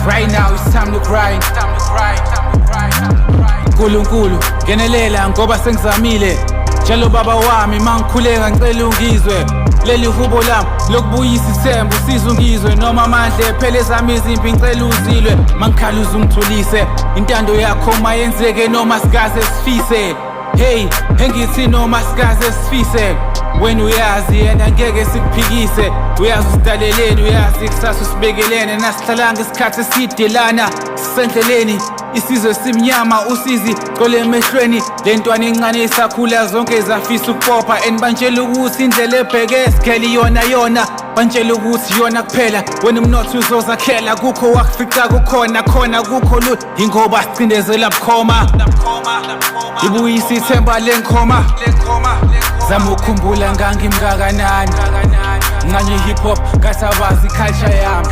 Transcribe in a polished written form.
Right now it's time to grind. Nkulunkulu ngenelela ngoba sengizamile njalo baba wami, mangikhuleka ngicela ungizwe. Leli hubo lami lokubuyisa ithemba, usize ungizwe noma amandla phela ezami izimpi, ngicela uzilwe mangikhala uze ungithulise. Intando yakho mayenzeke noma sikaze sifise. Hey, engithi noma sikaze sifise, wena uyazi, yena ngeke sikuphikise. Uyazi usidaleleni, uyazi kusasa usibekelene, nasihlalanga isikhathi eside lana sisendleleni. Isizwe simnyama, usizi gcwele emehlweni. Le ntwana encane isakhula, zonke zafisa ukupopha and bantshela ukuthi indlela ebheke esikheli yona yona, bantshela ukuthi yona kuphela. Wena umnotho uzozakhela kukho wakufica kukhona khona kukho lu ingoba sicindezela bukhoma, ibuyisa ithemba lenkhoma. Zama ukukhumbula ngangimngakanani, nganye hip hop ngasabazi culture yami.